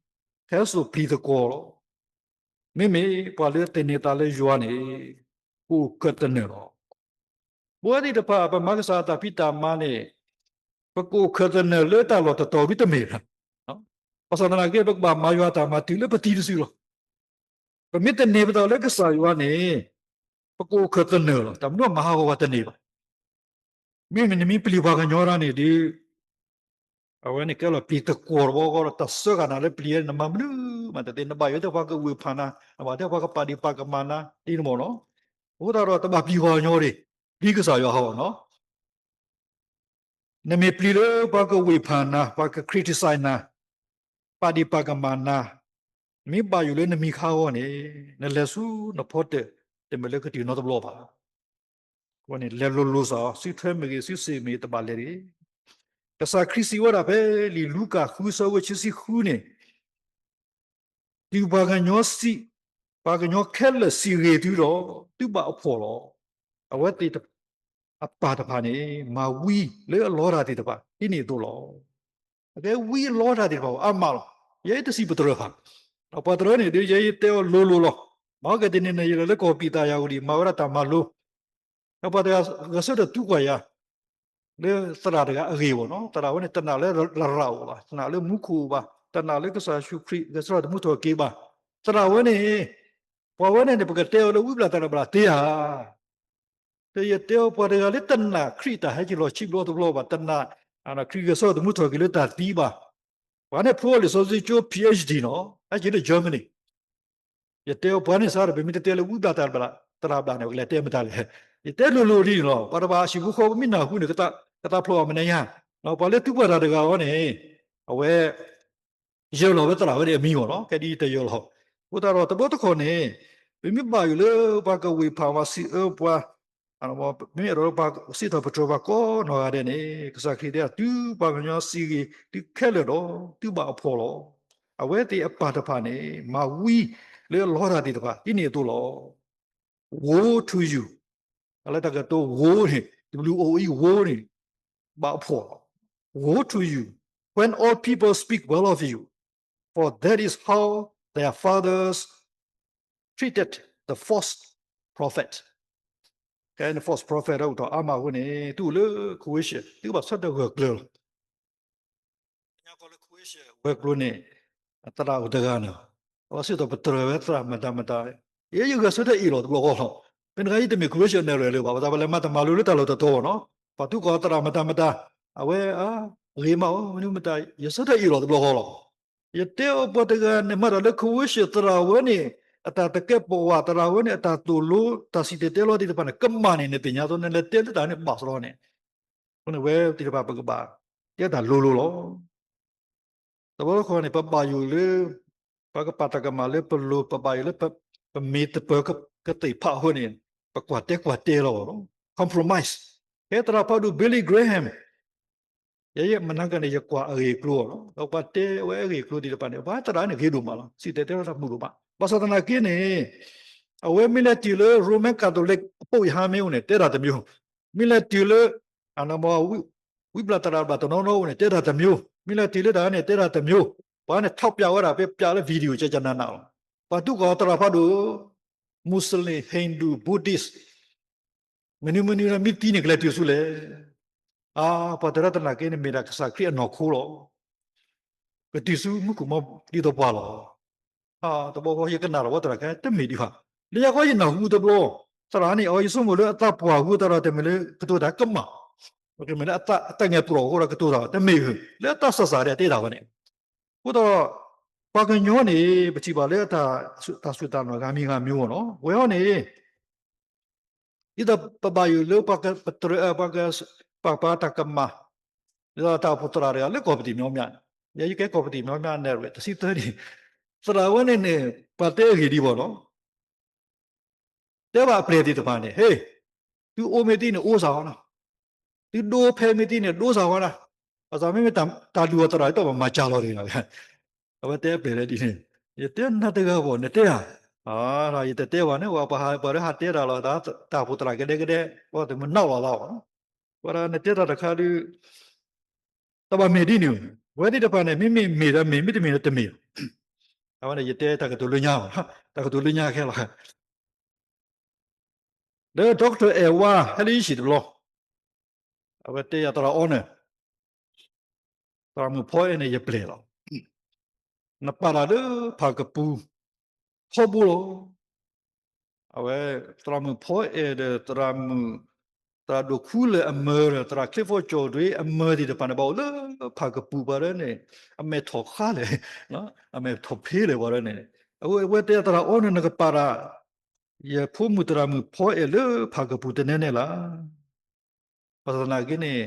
ထဲစိာ်ပျံၤသကွီၤလီၤ. မ့မ့ၢ်ပှၤလၢသန့ၤသးလၢယွၤန့ၣ် ကအိၣ်ခၢၣ်သနၢၣ်လီၤ. ပဝဲသ့ၣ်တဖၣ် ပမၤကစၢ်အတၢ်ဖံးတၢ်မၤန့ၣ် ပကအိၣ်ခၢၣ်သနၢၣ်လၢတၢ်လီၢ်တတီၤဒ်တမ့ၢ်ဘၣ်. ဘၣ်ဆၣ်သနာ်က့ ပကဘၣ်မၤယွၤအတၢ်မၤတုၤလၢပသံတစုလီၤ. ပမ့ၢ်သန့ၤပသးလၢကစၢ်ယွၤန့ၣ် ပကအိၣ်ခၢၣ်သနၢၣ်လီၤ. တၢ်မနုၤမၤဟးဂီၤပှၤတန့ၢ်ဘၣ်. မ့မ့ၢ်နမ့ၢ်ပျံၤပှၤကညီဒၣ်န့ၣ်ဒီး အဝဲန့ၣ်ကဲလီၤပျံၤသကွီၤတဘျီဃီဒီး တၢ်စၢဃာ်နၤလၢပျံၤန့ၣ် နမၤမနုၤမးတသ့, နဘၣ်ယိၣ်ထဲပှၤကဝ့ၢ်ဖးနၤ, နဘၣ်ထဲပှၤကပာ်ဒ့ၣ်ပာ်ကမၣ်နၤ ဒ်န့ၣ်မ့ၢ်နီၤ. အဃိသတးဒီး တဘၣ်ပျံၤပှၤကညီဒၣ်, ပျံၤကစၢ်ယွၤဟီနီၤ. နမ့ၢ်ပျံၤလၢပှၤကဝ့ၢ်ဖးနၤ, ပှၤက criticize နၤ, ပာ်ဒ့ၣ်ပာ်ကမၣ်နၤ, မ့ၢ်ဘၣ်ယိၣ်လၢနမံၤခါအဂီၢ်န့ၣ် နလဲၤဆူနဖီတၢၢ် တမ့ၢ်လၢကတုၤနီတဘျီဘၣ်. အဃိန့ၣ် လဲၤလိၤလိၤစ့ၢ်, စုထွဲမ့ၢ်ဂ့ၤ, စုစ့ၣ်မ့ၢ်ဂ့ၤ တဘၣ်လဲၤတဂ့ၤ. ကစၢ်ခရံာ်စံးဝဲဒၣ်ဖဲလံာ်လူၤကၣ်ဃု ဆၢဖိခံဆံဃုန့ၣ်, တုၤပှၤကညီစံး, ပှၤကညီခဲလၢာ်စံးဂ့ၤသုဒီး, သုဘၣ်အိၣ်ဖှိၣ်လီၤ. အဝဲသ့ၣ်အပၢ်တဖၣ်န့ၣ် မၤဝံလၢအလီတၢ်သ့ၣ်တဖၣ် ဒ်န့ၣ်အသိးလီၤ. အကဲဝံအလီတၢ်သ့ၣ်တဖၣ်အါမးလီၤ. ယဲတစံးပတြၢၤဘၣ်. ဒီးပှၤတရၢန့ၣ်ဒ်ယဲယတဲအီၤလိၤလိၤလီၤ. မၤကဲတနံၤန့ၣ် ယလဲၤလၢကီၢ်ပံၤသးယၤဝံၤဒီး မၤဝဲဒၣ်တၢ်မၤလိ ဒီးပှၤတဂၤဂဲၤဆၢထၢၣ်သံကွၢ်ယၤ လၢသရၣ်တဂၤအဂ့ၢ်ဘၣ်နီၤ, သရၣ်ဝဲန့ၣ် တနာ်လၢလရာ်အိၣ်ဘၣ်, တနာ်လၢမူခိၣ်အိၣ်ဘၣ်, တနာ်လၢကစၢ်ယ့ၣ်ၡူးခရံာ်ဂဲၤဆၢထၢၣ်သမူထီၣ်က့ၤဘၣ်. သရၣ်ဝဲန့ၣ်, ပှၤဝဲန့ၣ်န့ၣ် ပကတဲအီၤလၢဝံဘျၣ်သရၣ်ဘျၣ်သ့ဧါ. ဒီးယတဲအီၤပှၤတဂၤလၢတနာ်ခရံာ်တၢ်ဟဲက့ၤလီၤဆံးဘျီတဘျီဘၣ်, တနာ်ခရံာ်ဂဲၤဆၢထၢၣ်သမူထီၣ်က့ၤလၢတၢ်သံဘၣ်. ပှၤန့ၣ်ဖျိလံာ်စီဆှံကၠိ PhD နီၤ. အါက့ၤလၢ Germany ယတဲအီၤပှၤန့ၣ်စးဒီး ပမ့ၢ်တတဲလၢဝံဘျၣ်တၢ်ဘျၣ် သရၣ်ဘျၣ်န့ၣ် ပကလဲၤတဲမတၤလဲၣ်. ယတဲလိၤလိၤဒ်န့ၣ်လီၤ. ပှၤတဘၣ်အဟံၣ်ဖိဃီဖိမ့ၢ်နၢ်ဟူန့ၣ် ကသးဖျိးအီၤမနုၤညါ, ပှၤလၢသူပှၢ်တၢ်တဂၤအံၤန့ၣ် အဝဲ ယၢၤလီၤဝဲသရၣ်ဝဲန့ၣ်အမံၤမ့ၢ်နီၤ, ခဲဒ်တယၢၤလီၤ. အဃိသတးဒီးတဘျီတခီၣ်န့ၣ် ပမ့ၢ်ဘၣ်ယိၣ်လၢပှၤကဝ့ၢ်ဖးဝဲစံးအၢပှၤ မ့ၢ်အဲၣ်ဒိးပှၤစံးထီၣ်ပတြၢၤပှၤကိးနီၢ်ဂၤဒဲးန့ၣ် ကစၢ်ခရံာ်တဲ သုပှၤကညီစံးဂ့ၤသုခဲလၢာ်ဒီး သုဘၣ်အဖှီၣ်လီၤ. အဝဲသ့ၣ်အပၢ်တဖၣ်န့ၣ် မၤဝံလၢအလီတၢ်သ့ၣ်တဖၣ် ဒ်န့ၣ်အသိးလီၤ. Woe to you. အလၢတၢ်ကတိၤ woe န့ၣ် W O E, woe န့ၣ် ဘၣ်အဖှီၣ်လီၤ. Woe to you when all people speak well of you, for that is how their fathers treated the false prophet. ကဲန့ၣ် false prophet အိၣ်ထီၣ်အါမးအဃိန့ၣ် သုအိၣ်လၢ Croatia သုကဘၣ်ဆၢထၢၣ်ဂၢၢ်ကျၢၤလီၤ. ညါကီလၢ Croatia ဝဲၤကျိၤန့ၣ် သရၣ်အိၣ်တဂၤန့ၣ် အဝဲစံးထီၣ်ပတြၢၤဝဲသရၣ်မတၤမတၤ, ယဲယဂဲၤဆၢထၢၣ်အ့ၣ်လီၤတဘျီဃီလီၤ. မ့ၢ်တခါယတမ့ၢ် Croatia နဲၣ်ရွဲၣ်လၢၤဘၣ်, ပသးပလဲၤမၤတၢ်မၤလိလၢတၢ်လီၢ်တတီၤဘၣ်နီၤ, ပှၤသူၣ်ကီၢ်သရၣ်မတၤမတၤ, အဝဲအဂ့ၤမးအီၤ မနုၤမတၤ ယဆၢထၢၣ်အ့ၣ်လီၤတဘျီဃီလီၤ. ယတဲအီၤပှၤတဂၤန့ၣ် မၤတၢ်လၢ Croatia သရၣ်ဝဲန့ၣ် အတၢ်တကဲပဝး သရၣ်ဝဲန့ၣ် အတၢ်သိၣ်လိ တၢ်စံၣ်တဲၤတဲလီၤသ့ၣ်တဖၣ်န့ၣ် ကမၣ်န့ၣ် နသ့ၣ်ညါသိး နလဲၤတဲလၢတၢ်န့ၣ်ဘၣ်စရီန့ၣ်, အဃိန့ၣ်ဝဲသ့ၣ်တဖၣ်ပကဘၣ် တဲတၢ်လိၤလိၤလီၤ. တဘျီတခီန့ၣ် ပဘၣ်ယိၣ်လၢ ပကပာ်တၢ်ကမၣ်လၢပလိၤ ပဘၣ်ယိၣ်လၢ ပမ့ၢ်တပၢၤကသ့ၣ်ဖးအဃိန့ၣ် ပကွၢ်တဲကွၢ်တဲလီၤ compromise. ကဲသရၣ်ဖးဒိၣ် Billy Graham ယဲယမနၤကန့ၣ် ယကွၢ်အဂ့ၢ်အကျိၤလီၤ. ဒီးပှၤတဲဝဲအဂ့ၢ်အကျိၤသ့ၣ်တဖၣ်န့ၣ် ပှၤသရၣ်န့ၣ်ဂ့ၤဒိၣ်မးလီၤ. စံၣ်တဲၤတဲလီၤတၢ်မုာ်ဒိၣ်မး. ဘၣ်ဆၣ်သနာ်က့န့ၣ် အဝဲမ့ၢ်လဲၤတုၤလၢ Roman Catholic အပိာ်ယဟါမ့ၢ်အိၣ်န့ၣ် တဲတၢ်တမျိုး, မ့ၢ်လဲၤတုၤလၢ အနီၢ်မီၢ် ဝံဘျၣ်သရၣ်ဘျၣ်တနီၤနီၤအိၣ်န့ၣ် တဲတၢ်တမျိုး, မ့ၢ်လဲၤတုၤလၢတၢ်န့ၣ် တဲတၢ်တမျိုး, ပှၤန့ၣ် ထောက်ပြ ဝဲဒၣ် ပပြလၢ video ကကနးနးလီၤ. ပှၤသူၣ်ကီၢ်သရၣ်ဖးဒိၣ် Muslim, Hindu, Buddhist မနုၤမနုၤလၢမ့ၢ်သံန့ၣ် ကလဲၤတုၤဆူလဲၣ်. အါ ပှၤတရၣ်သနာ်က့န့ၣ် မ့ၢ်ဒၣ်ကစၢ်ခရံာ်အနီၢ်ခိလီၤ. ကတုၤဆူမူခိၣ်မီၤဒ်သိးပှၤလီၤ. တဘျီဃီယကနၣ်ဒီးဝဲသရၣ်ခဲ တမ့ၢ်ဒံးဘၣ်. လၢညါဃီယနၢ်ဟူတဘျီ, သရၣ်န့ၣ် အီ ယဆိကမိၣ်လၢအသးပှၢ်ဃုာ်သတးဒီး တမ့ၢ်လၢကတိၤတၢ်ကမၣ်, တမ့ၢ်လၢအတၢ်ငဲၤပျီၢ်အဃိဒီးကတိၤတၢ် တမ့ၢ်ဧိၤ, လၢတၢ်စၢ်စၢ်ဒဲးတဲတၢ်ဝဲန့ၣ်. အဃိဒီး ပှၤကညီန့ၣ် ပထံၣ်ဘၣ်လၢတၢ်စူၢ်တၢ်နာ်ဂၤမံၤဂၤမံၤအဂီၢ်နီၤ, ဝဲအီၤန့ၣ် ဒ်သိးပဘၣ်ယိၣ်လၢပှၤကပတြၢၤ ပှၤကပာ်ပှၤတၢ်ကမၣ်, ဒ်သိးတၢ်အိၣ်ဖှိၣ်သရၣ်တဂၤလၢကီၢ်ပတံၢ်မညီမျၢ်န့ၣ်, ယဲယကဲကီၢ်ပတံၢ်မညီမျၢ်နဲၣ်ရွဲၣ် တဆံသၢနံၣ်, သရၣ်ဝဲန့ၣ်န့ၣ် ပှၤတဲအဂ့ၢ်ဒ်ဘၣ်နီၤ, တဲဘၣ်အပျဲၢ်သ့ၣ်တဖၣ်န့ၣ် ဟ့ၣ်, သုအိၣ်မ့ၢ်သံန့ၣ် အိၣ်စ့ၢ်ကီးနီၤ, သုဒိဖဲမ့ၢ်သံန့ၣ် ဒိစ့ၢ်ကီးနီၤ, ဘၣ်ဆၣ်မ့မ့ၢ်တၢ်ဒုးအီၤသရၣ် ယတၢ်ဘၣ်မၤစၢၤလီၤတဂ့ၤနီၤ, အဝဲတဲအပျဲၢ်လၢဒ်န့ၣ်, ယတဲနၤတဂၤဘၣ် နတဲဧါ, ယတတဲဘၣ်န့ၣ် ပှၤဟးတဲတၢ်လီၤ, တၢ်အိၣ်ဖှိၣ်သရၣ်ကဒဲကဒဲ, ပှၤတမုာ်နီၣ်လီၤသးဘၣ်နီၤ, ပှၤဒၣ်နတဲတၢ်တခါဒုး တဘၣ်မ့ၢ်ဒ်န့ၣ်, ဝဲသ့ၣ်တဖၣ်န့ၣ် မ့မ့ၢ်မ့ၢ်ဒီးမ့ၢ်, မ့တမ့ၢ်ဒီးတမ့ၢ်, အဝဲန့ၣ် ယတဲတၢ်ကတိၤလၢညါဘၣ်, တၢ်ကတိၤလၢညါခဲလီၤ. ဒီး Doctor Edward ဟဲလၢယဟံၣ်တဘျီ, အဝဲတဲယၤ သရၣ် Arnold, သရၣ်မုၣ်ဖီအဲၣ်န့ၣ် ယပျဲၢ်လီၤ. နပာ်တၢ်လၢဖးကပူၤထီဘိလီၤ. အဝဲ သရၣ်မုၣ်ဖီအဲၣ်ဒီး သရၣ်မုၣ် သရၣ်ဒိၣ်ခူလဲၣ်အမၢဒီး သရၣ် Clifford George အမၢသ့ၣ်တဖၣ်န့ၣ် ဘၣ်အိၣ်လၢဖးကပူၤပှၤဒၣ်န့ၣ် အမဲာ်ထီၣ်ဃါလဲၣ်, အမဲာ်ထီၣ်ဖ့လဲၣ်ပှၤဒၣ်န့ၣ်, အဝဲတဲသရၣ် Arnold န့ၣ် နကပာ်တၢ် ယဖိမုၣ်သရၣ်မုၣ်ဖီအဲၣ်လၢဖးကပူၤတနဲန့ၣ်လီၤ. ဘၣ်ဆၣ်သနာ်က့န့ၣ်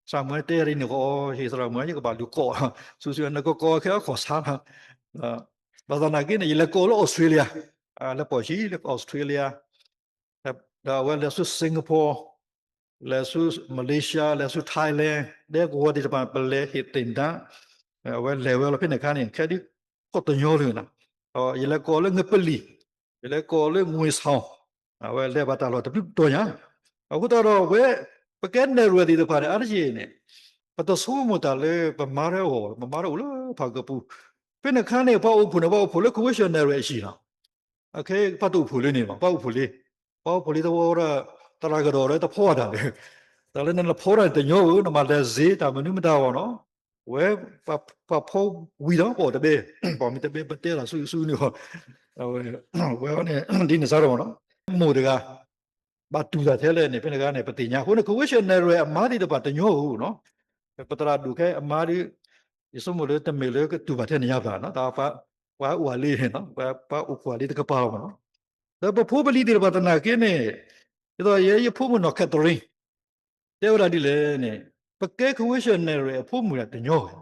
သရၣ်မုၣ်တဲယၤဒ်န့ၣ်ဃီ, ဟ့ၣ်သရၣ်မုၣ် ယကဘၣ်လူၤကိး, ဆူၣ်ဆူၣ်နကကိးခဲအခိၣ်ဆါလီၤ. ဘၣ်ဆၣ်သနာ်က့န့ၣ် ယလဲၤကိးလၢ Australia, လဲၤပိာ်ဟံၣ်လၢ Australia, ဒီးအဝဲလဲၤဆူ Singapore, လဲၤဆူ Malaysia, လဲၤဆူ Thailand, ဒဲကဝီၤသ့ၣ်တဖၣ် ပလဲၤဟ့ၣ်သ့ၣ်ဒါ, အဝဲလဲၤဝဲလီၤဖဲန့ၣ်အခါန့ၣ် ခဲဒုးခိၣ်တညီလၢၤနၤ, ယလဲၤကိးလၢ ငပလီၢ်, ယလဲၤကိးလၢ ငွေဆောင်, အဝဲလဲၤဘၣ်တၢ်လီၢ်တဘျုးတီၤညါ, အဃိသတးဒီးဝဲ ပကဲနဲၣ်ရွဲၣ်သ့ၣ်တဖၣ်န့ၣ် အါတက့ၢ်န့ၣ် ပတဆိကမိၣ်တၢ်လၢပမါတအိၣ်, ပမါတအိၣ်လၢဖးကပူၤ, ဖဲန့ၣ်အခါန့ၣ် ပှၤအိၣ်ဖှိၣ်န့ၣ် ပှၤအိၣ်ဖှိၣ်လၢ Croatia နဲၣ်ရွဲၣ်အဟံၣ်လီၤ. အခဲပှၤတအိၣ်ဖှိၣ်လံန့ၣ်လီၤ, ပှၤအိၣ်ဖှိၣ်လံ, ပှၤအိၣ်ဖှိၣ်လံတဝီဒီး သရၣ်ကဒီးဒီးတဖီအတၢ်လၢ, တၢ်လၢနဖီတၢ်န့ၣ်တညီဧိၤ, နမၤလဲၤစ့တၢ်မနုၤမတၤအဂီၢ်နီၤ, ဝဲ ပှၤဖီဝံၤဒီးပှၤတဘဲ, ပှၤမ့ၢ်တဘဲပတဲလီၤဆူဆူန့ၣ်, ဝဲန့ၣ် ဒ်န့ၣ်စ့ၢ်ကီးနီၤ, မိၢ်တဂၤ ဘၣ်တူၢ်တၢ်ထဲလဲၣ်န့ၣ် ဖဲန့ၣ်ဂၤန့ၣ် ပသ့ၣ်ညါအဃိန့ၣ် Croatia နဲၣ်ရွဲၣ်အမါသ့ၣ်တဖၣ်တညီဧိၤနီၤ, ပသရၣ်ဒိၣ်ခဲအမါဒီး ယဆိကမိၣ်လၢတမ့ၢ်လၢကတူၢ်ဘၣ်ထဲန့ၣ်ညါဘၣ်နီၤ, တၢ်ပှၤ ပှၤအိၣ်ဝဲလံ, ပှၤအိၣ်ကွၢ်လံတကပၤလီၤမ့ၢ်နီၤ. ဒီးပဖိပလံၤသ့ၣ်တဖၣ်သနာ်က့န့ၣ်, ဒ်သိးယဲယဖိမုၣ်နီၢ် Catherine တဲဝဲဒၣ်ဒ်လဲၣ်န့ၣ်, ပကဲ Christian နဲၣ်ရွဲၣ်အဖိမုၣ်ဒၣ်တညီဝဲ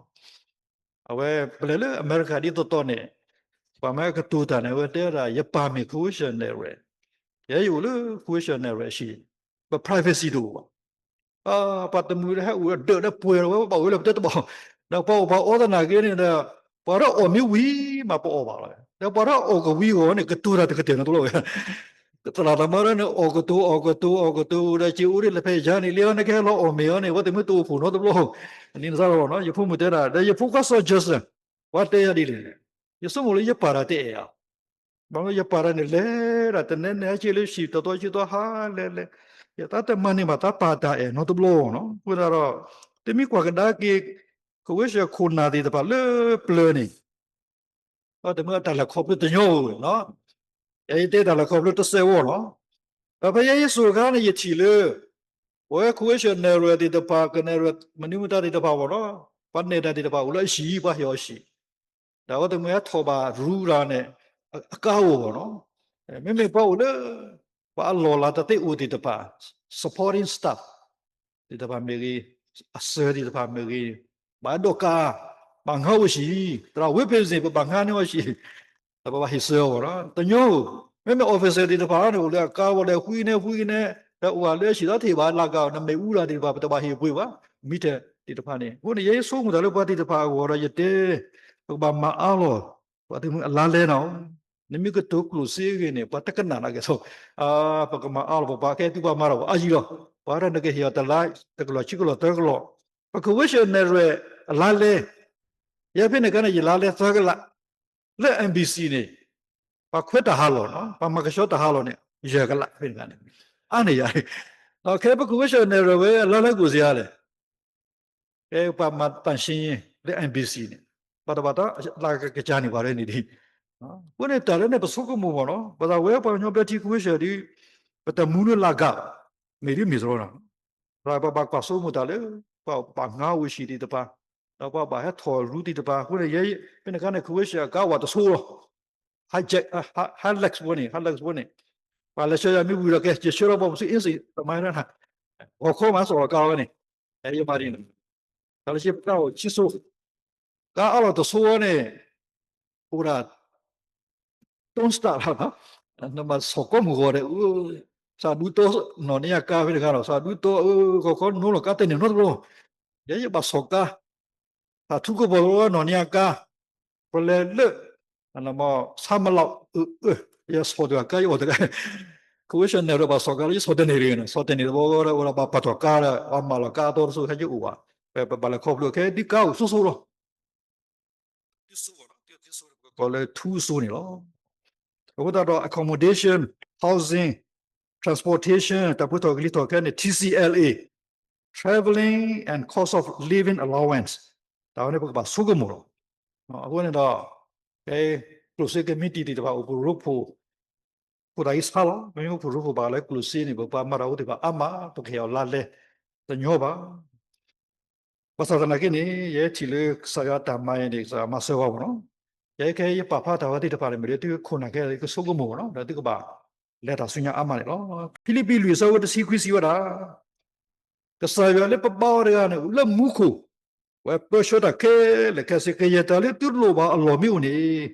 အဝဲပလဲၤလၢအမဲရကၤဒ်သိးသိးန့ၣ်, ပှၤမ့ၢ်ကတိၤတၢ်န့ၣ် အဝဲတဲဝဲဒၣ် ယပၢ်မ့ၢ် Christian နဲၣ်ရွဲၣ်, ယဲယအိၣ်လၢ Christian နဲၣ်ရွဲၣ်အဟံၣ်, ပ privacy တအိၣ်ဘၣ်. ပှၤတမုာ်ဟဲအိၣ်ဒၢးဒီးပှဲၤဝဲ ပဘၣ်အိၣ်လၢပတဲတဘၣ်, ဒီးပှၤအိၣ်ပှၤအီသနာ်က့န့ၣ်ဒီး, ပှၤတအီၣ်မ့ၢ်ဝံၤမးပအီဘၣ်လီၤ, ဒီးပှၤတအီၣ်ကဝံၤအဂီၢ်န့ၣ် ကတိၤတၢ်တကတၢၢ်နီတဘျီဝဲ သရၣ်သမါဒၣ်န့ၣ် အီၣ်ကတိၤ အီၣ်ကတိၤ အီၣ်ကတိၤ ဒီးစ့အိၣ်ဒ်လဲၣ်ဖဲယၤန့ၣ် လၢနကဟဲလီၤအီၣ်မ့ၤအီၤန့ၣ် အဝဲသ့ၣ်မ့ၢ်တအိၣ်ဖှိၣ်နီတဘျီ, အန့ၣ်နသရၣ်လီၤနီၤ, ယဖိမုၣ်တဲဒၣ် ဒီးယဖိခွါစီၤ Judson ပှၤတဲယၤဒ်လဲၣ်, ယဆိကမိၣ်လၢယပၢ်တၢ်တအဲၣ်အီၤ, ဘၣ်မနုၤယပၢ်တၢ်န့ၣ်လဲၤဒၣ် တနဲနဲဟဲက့ၤလၢဟံၣ် တသီဆံသီဟါလဲၤလဲၤ, ယသးတမၤန့ၢ်ဘၣ်သးပၢ်တၢ်အဲၣ်နီတဘျီနီၤ, အဃိသတးဒီး, တမ့ၢ်ကွၢ်ကဒါက့ၤ Christian ခိၣ်နၢ်သ့ၣ်တဖၣ်လၢပျၢၤန့ၣ် တမ့ၢ်တၢ်လဲၤခီဖျိတညီဧိၤ, ယတဲတၢ်လဲၤခီဖျိတစဲးဝီၤလီၤ. ဒီးဖဲယဲယစိာ်အခါန့ၣ် ယထံၣ်လၢ ပဝဲ Christian နဲၣ်ရွဲၣ်သ့ၣ်တဖၣ် ကနဲၣ်ရွဲၣ် မနုၤမတၤသ့ၣ်တဖၣ်ဝဲနီၤ, ပှၤနဲၣ်တၢ်သ့ၣ်တဖၣ်အိၣ်လၢအဟံၣ် ပှၤဟ့ၣ်အီၤဟံၣ်, ဒီးအဝဲသ့ၣ်မ့ၢ်ဟဲထီၣ်ဘၣ်ရူတၢ်န့ၣ် အကါအိၣ်ဘၣ်နီၤ, မ့မ့ၢ်ပှၤအိၣ်လၢ ပှၤအလီၢ်လၤတၢ်သ့အိၣ်သ့ၣ်တဖၣ် supporting staff သ့ၣ်တဖၣ်မ့ၢ်ဂ့ၤ, အစၢၤသ့ၣ်တဖၣ်မ့ၢ်ဂ့ၤ, ဘၣ်ဒိးကါ, ဘၣ်ငါအိၣ်ဟံၣ်, သရၣ်ဝ့ဖ့းစ့ၣ် ပဘၣ်ငါန့ၢ်အီၤဟံၣ်, ဒီးပဘၣ်ဟ့ၣ်စၢၤအီၤဘၣ်နီၤ, တညီဧိၤ, မ့မ့ၢ် officer သ့ၣ်တဖၣ်န့ၣ် အိၣ်လၢအကါဝဲလၢဃုန့ၢ်ဃုန့ၢ်, ဒီးအိၣ်ဘၣ်လၢအဟံၣ်ဒီးတဟ့ၣ်ဘၣ်လၢကါ နမ့ၣ်အူတၢ်သ့ၣ်တဖၣ် ပတဘၣ်ဟ့ၣ်ပှ့ၤဘၣ်, မံထဲသ့ၣ်တဖၣ်န့ၣ်, အဃိန့ၣ် ယဲယဆိကမိၣ်တၢ်လၢပှၤသ့ၣ်တဖၣ်အဂီၢ်ဒီးယတဲ, ပကဘၣ်မၤအါလီၤ ပှၤသ့ၣ်မုၢ်အလါလဲနီၤ, နမ့ၢ်ကတိၤကျိၣ်စ့အဂ့ၢ်န့ၣ် ပှၤတကနၣ်နာ်က့ၤသိး, ပကမၤအါလီၤပပှၤ ခဲသုပှၤမၤတၢ်ပှၤအါယံၤလီၤ, ပှၤဒၣ်နကဟ့ၣ်အီၤတလါ, တကလီၢ်ခံကလီၢ်သၢကလီၢ်, ပ Christian နဲၣ်ရွဲၣ်အလါလဲ, ယဲဖဲန့ၣ်အခါန့ၣ် ယလါလဲသၢကလး, လၢ embassy န့ၣ်, ပှၤခွဲးတၢ်ဟးလီၢ်နီၤ, ပှၤမၤကဆှီတၢ်ဟးလီၢ်န့ၣ် ယဲၢ်ကလးဖဲန့ၣ်အခါန့ၣ်, အါန့ၢ်ယၤ, ဒီးခဲပ Christian နဲၣ်ရွဲၣ်ဝဲအလါလဲကိၣ်စ့ဧါလဲၣ် ဖဲပှၤမၤသန့်ရှင်းရေးလၢ embassy န့ၣ်, ဘၣ်တဘၣ်တၢ်လၢကကစၢ်န့ၣ်ပှၤရဲန့ၣ်ဒ်, အဃိန့ၣ်တၢ်လၢန့ၣ်ပဆိကမိၣ်မ့ၢ်နီၤ, ပသးဝဲပှၤကညီဘျၢထံ Christian ဒ်, ပတမူလၢလၢကါဘၣ်, မ့ၢ်ဒ်မ့ၢ်တရီနီၤ, ပဘၣ်ကွၢ်ဆိကမိၣ်တၢ်လၢ, ပှၤဘၣ်ငါအိၣ်ဟံၣ်သ့ၣ်တဖၣ်, ဒီးပှၤဘၣ်ဟဲထီၣ်ရူသ့ၣ်တဖၣ်, အဃိန့ၣ်ယဲ, ဖဲန့ၣ်အခါန့ၣ် Christian အကါဝဲတဆိလီၤ hijack, Hilux ဖိန့ၣ်, Hilux ဖိန့ၣ်, ပှၤလဲၤဆှၢယၤမ့ၢ်ဝံၤဒီး ကဲ ယဆှၢလီၤပှၤပူၤဆူ အ့စ့ၣ် တမၤဒၣ်နၤ, ဂီၤခီမးစးလီၤကါဝဲန့ၣ်, ယမၤဒ်န့ၣ်, တၢ်လၢဆ့ပတၢ်အိၣ်ဆံစိ, ကါအါလီၤတဆိဝဲန့ၣ်, အိၣ်ဒၣ် don't start လီၤ, နဘၣ်ဆီၣ်ကီမုၢ်ဂီၤဒီး, စးဒူတီနီၢ်န့ၢ်ယကါဖဲတခါဒီး စးဒူတီ, ဂီၤခီနိလီၤကါတန့ၢ်နီတဘျီ, ယဲယဘၣ်ဆီၣ်ကါ ဖးထူကပီၤလီၤနီၢ်န့ၢ်အကါ, ပလဲၤလၢ, ဆါမလီၤ, ယဆီၣ်တဂၤကါ ယအီၣ်တဂၤ, Christian နဲၣ်ရွဲၣ်ဘၣ်ဆီၣ်ကါလၢယဆီၣ်တန့ၢ်တဂ့ၤန့ၣ်, ဆီၣ်တန့ၢ်တဘျီဒီး အိၣ်ဒီးဘၣ်ပာ်ထီၣ်ကါဒီး ပှၤမၤလီၤကါအသီတစိၤခဲကအိၣ်ဘၣ်, ပဘၣ်လဲၤခီဖျိခဲဒ်ကါအိၣ်စိစိလီၤ ဒ်စိ, ကီးလၢထူစိန့ၣ်လီၤ. အဃိသတးဒီး accommodation, housing, transportation တၢ်ပှ့ၤထီၣ်ကလံၤထီၣ်ခဲန့ၣ် T C L A, traveling and cost of living allowance တၢ်ဝဲန့ၣ်ပကဘၣ်ဆိကမိၣ်လီၤ. အဃိန့ၣ်ဒီး, ဖဲကျိၣ်စ့ကမံးတံာ်သ့ၣ်တဖၣ်အိၣ်ဖှိၣ်ရိဖှိၣ်, ဖိသၣ်အံၤဆါလီၤ, မ့မ့ၢ်အိၣ်ဖှိၣ်ရိဖှိၣ်ဘၣ်လၢကျိၣ်စ့န့ၣ် ပပှၤမၤတၢ်အိၣ်သ့ၣ်တဖၣ်အါမး ပကဟ့ၣ်အီၤလါလဲ, တညီဘၣ် ဘၣ်ဆၣ်သနာ်က့န့ၣ် ယဲထံၣ်လၢကစၢ်ယွၤတၢ်မၤအံၤန့ၣ် ကစၢ်ယွၤမၤစၢၤဝဲမ့ၢ်နီၤ, ယဲခဲအံၤယပာ်ဖျါတၢ်ဝဲသ့ၣ်တဖၣ်န့ၣ် မ့ၢ်လၢသုခိၣ်နၢ်ခဲအံၤကဆိကမိၣ်မ့ၢ်နီၤ, ဒီးသုကဘၣ်လဲၤတၢ်ဆူညါအါမးန့ၣ်လီၤ. ဖံလံးပံးလွံၢ်အဆၢဖိတဆံခွံစံးဝဲဒၣ်, ကစၢ်ယွၤလၢပဘါအီၤတဂၤန့ၣ် အိၣ်လၢမူခိၣ်, အဝဲပၢဆှၢတၢ်ခဲလၢာ်ခဲဆ့ ကယဲၢ်တၢ်လၢသုလိၣ်ဘၣ်အလီၢ်မ့ၢ်အိၣ်န့ၣ်,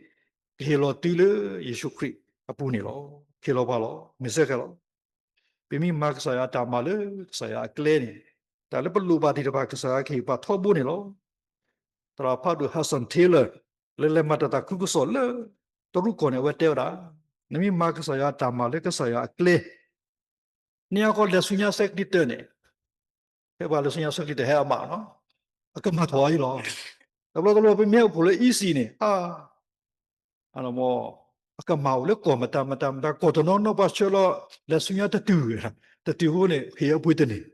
ကဟ့ၣ်လီၤသုလၢယ့ၣ်ၡူးခရံာ်အပူၤန့ၣ်လီၤ. ဟ့ၣ်လီၤပှၤလီၤ, မ့ၢ်စ့ၢ်ကီးလီၤ. ပမ့ၢ်မၤကစၢ်ယွၤတၢ်မၤလၢကစၢ်ယွၤအကျဲန့ၣ်, တၢ်လၢပလိၣ်ဘၣ်သ့ၣ်တဖၣ် ကစၢ်ယွၤကဟ့ၣ်ပှၤထီဘိန့ၣ်လီၤ. သရၣ်ဖးဒိၣ် Hudson Taylor လၢလဲၤမၤတၢ်သးခုကစီၣ်လၢတရူးကီၢ်န့ၣ် အဝဲတဲဝဲဒၣ်, နမ့ၢ်မၤကစၢ်ယွၤတၢ်မၤလၢကစၢ်ယွၤအကျဲ, နကလဲၤဆူညါဆဲးကျံးတၢၢ်န့ၣ်, ဖဲပှၤလဲၤဆူညါဆဲးကျံးတၢၢ်ဟဲအမးနီၤ, အကမၤထီၣ်အါအံၤလီၤ. တဘျီတဘျီပမ့ၢ်ဟဲအိၣ်ဖှိၣ်လၢ E C န့ၣ်, အကမၤအိၣ်လၢကီၢ်မတၤမတၤမတၤ ကီၢ်တနီၤနီၤ ပှၤဆှၢလီၤလဲၤဆူညါတတုၤ, တတုၤဖိန့ၣ် ဟ့ၣ်အပှ့ၤတန့ၢ်,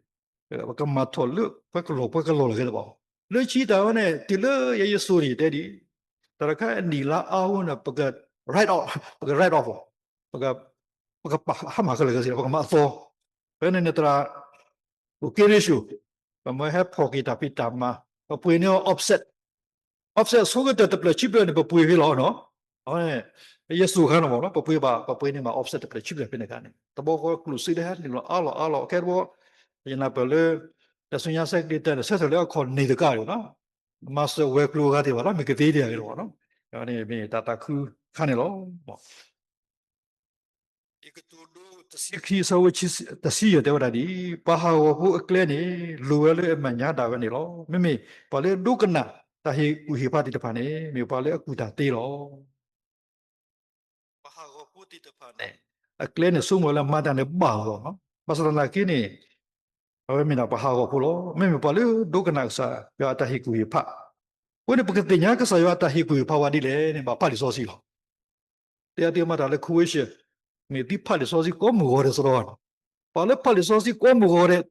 ပကမၤထီၣ်လၢပှဲၤကလီၢ်ပှဲၤကလီၢ်လီၤက့ၤတဘၣ်. လၢခံတၢ်ဝဲန့ၣ် တုၤလၢယဲယစိၤန့ၣ်တဲဒ်, တၢ်တခါအနံၣ်လါအါအဃိန့ၣ် ပက write off, ပက write off လီၤ. ပက ပကပာ်ဟါမၢ်ခဲလၢာ်ခဲဆ့ ပကမၤအသီ, ဖဲန့ၣ်န့ၣ်သရၣ် အိၣ်က့ရ့ၡိၣ်, ပမ့ၢ်ဟဲဖီၣ်က့ၤတၢ်ဖံးတၢ်မၤ, ပပှ့ၤန့ၢ်အီၤ offset, offset ဆိကတၢၢ်တဖျၢၣ်ခံဖျၢၣ်န့ၣ် ပပှ့ၤဖဲလီၤနီၤ. အဝဲန့ၣ် ယဲၢ်စိၤအခါန့ၣ်မ့ၢ်နီၤ ပပှ့ၤဘၣ် ပပှ့ၤန့ၢ်ဘၣ် offset တဖျၢၣ်ဆံဖျၢၣ်ဖဲန့ၣ်အခါန့ၣ် တဘျီဃီကျိၣ်စ့လၢဟဲနုာ်လီၤအါလီၤအါလီၤ ခဲတဘျီ ယနၢ်ပၢၢ်လၢ တၢ်ဆူညါဆဲးကျိးတၢ်န့ၣ် ဆၢထၢၣ်လၢအခီၣ်န့ၢ်တကးဒံးနီၤ မၤစၢၤဝဲၤကျိၤအဂၤသ့ၣ်တဖၣ်လီၤ မ့ၢ်ကသ့ဒံးအဂ့ၢ်လီၤနီၤ မ့ၢ်တၢ်သးခုခါန့ၣ်လီၤ. ယကတိၤဒိတဆံခံ အဆၢဖိတဆံယဲၢ်တဲဝဲဒၣ်ဒ်အံၤ, ပှၤဟးဂီၤဖိအကျဲန့ၣ် လိၤဝဲလၢအမဲာ်ညါဒၣ်ဝဲန့ၣ်လီၤ. မ့မ့ၢ်ပှၤလၢဒိကနၣ်တၢ်ဟ့ၣ်ကူၣ်ဟ့ၣ်ဖးသ့ၣ်တဖၣ်န့ၣ် မ့ၢ်ပှၤလၢအကူၣ်တၢ်သ့လီၤ. ပှၤဟးဂီၤဖိသ့ၣ်တဖၣ်န့ၣ် အကျဲန့ၣ် ဆိကမိၣ်လၢမၤတၢ်န့ၣ်ဘၣ်လီၤ. ဘၣ်ဆၣ်သနာ်က့န့ၣ် အဝဲမ့ၢ်ဒၣ်ပှၤဟးဂီၤဖိလီၤ. မ့မ့ၢ်ပှၤလၢဒိကနၣ်ကစၢ်ယွၤအတၢ်ဟ့ၣ်ကူၣ်ဟ့ၣ်ဖး, အဃိန့ၣ် ပကသ့ၣ်ညါကစၢ်ယွၤအတၢ်ဟ့ၣ်ကူၣ်ဟ့ၣ်ဖးဝဲဒ်လဲၣ်န့ၣ် ဘၣ်ဖးလံာ်စီဆှံလီၤ. တဲအါသုမၤတၢ်လၢ coercion မ့ၢ်သုဖးလံာ်စီဆှံကိးမုၢ်ဂီၤဒဲးစရီန့ၣ်, ပှၤလၢဖးလံာ်စီဆှံကိးမုၢ်ဂီၤဒဲး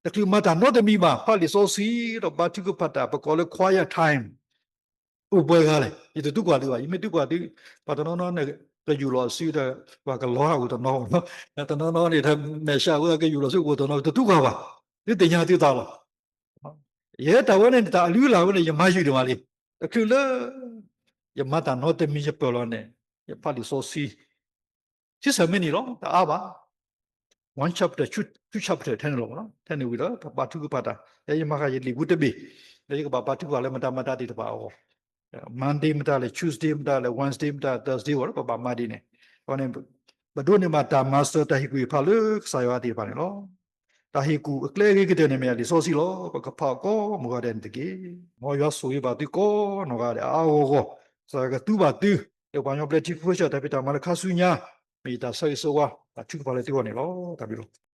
တချုးမၤတၢ်နီတမံၤဘၣ် ဖးလံာ်စီဆှံဒီးဘါထုကဖၣ်တၢ် ပကိးလၢ quiet time အိၣ်ပှဲၤဂၤလဲၣ်. ယတတူၢ်ကွၢ်သုဘၣ်, ယမ့ၢ်တူၢ်ကွၢ်သု, ပှၤတနီၤနီၤန့ၣ် ကယူၢ်လီၤစုဒီး ပှၤကလီၤအိၣ်တနီၤ, တနီၤနီၤန့ၣ် မဲာ်ဆှးဝဲကယူၢ်လီၤစုအိၣ်တနီၤ တတူၢ်ကွၢ်ဘၣ်, သုသ့ၣ်ညါသုသးလီၤ. ယဲတၢ်ဝဲန့ၣ် တၢ်အလုၢ်အလၢ်ဝဲန့ၣ် ယမၤယုာ်ဒံးမးလံ. တချုးလၢ ယမၤတၢ်နီတမံၤယပၢၢ်လီၤန့ၣ် ယဖးလံာ်စီဆှံ ဆံဆၢမ့ၢ်နံၤလီၤ တအါဘၣ်. One chapter, two chapter ထဲန့ၣ်လီၤ. ထဲန့ၣ်ဝံၤဒီး ပဘါထုကဖၣ်တၢ် ယမၤဃာ်ယလံာ်ပူၤတဘ့ၣ် လၢယကဘၣ်ဘါထုကဖၣ်လၢမတၤမတၤသ့ၣ်တဖၣ်အဂီၢ်, Monday မတၤလဲၣ်, Tuesday မတၤလဲၣ်, Wednesday မတၤလဲၣ်, Thursday ဝဲဒီး ပဘၣ်မၤဒ်န့ၣ်, အဃိန့ၣ် ပဒိးန့ၢ်ဘၣ်တၢ်မၤစၢၤတၢ်ဟ့ၣ်ကူၣ်ဟ့ၣ်ဖးလၢကစၢ်ယွၤသ့ၣ်တဖၣ်န့ၣ်လီၤ. တၢ်ဟ့ၣ်ကူၣ်အကျဲအဂ့ၤကတၢၢ်န့ၣ်မ့ၢ်လံာ်စီဆှံလီၤ. ပကဖးအီၤကိးမုၢ်ဂီၤဒဲးန့ၣ်တက့ၢ်. မ်ယွၤဆိၣ်ဂ့ၤဘၣ်သုကိးနီၢ်ဂၤဒဲးအါအါဂီၢ်ဂီၢ်, ကစၢ်ယွၤကသူဘၣ်သု, လၢပှၤကညီဘျၢထံခဝ့ၡၢၣ်တၢ်ဖံးတၢ်မၤလၢခါဆူညါ, မ့ၢ်ယတၢ်ဆၢဂ့ၤဆၢဝါ တၢ်ထုကဖၣ်လၢသုဂီၢ်န့ၣ်လီၤ. တၢ်ဘျုးလီၤ.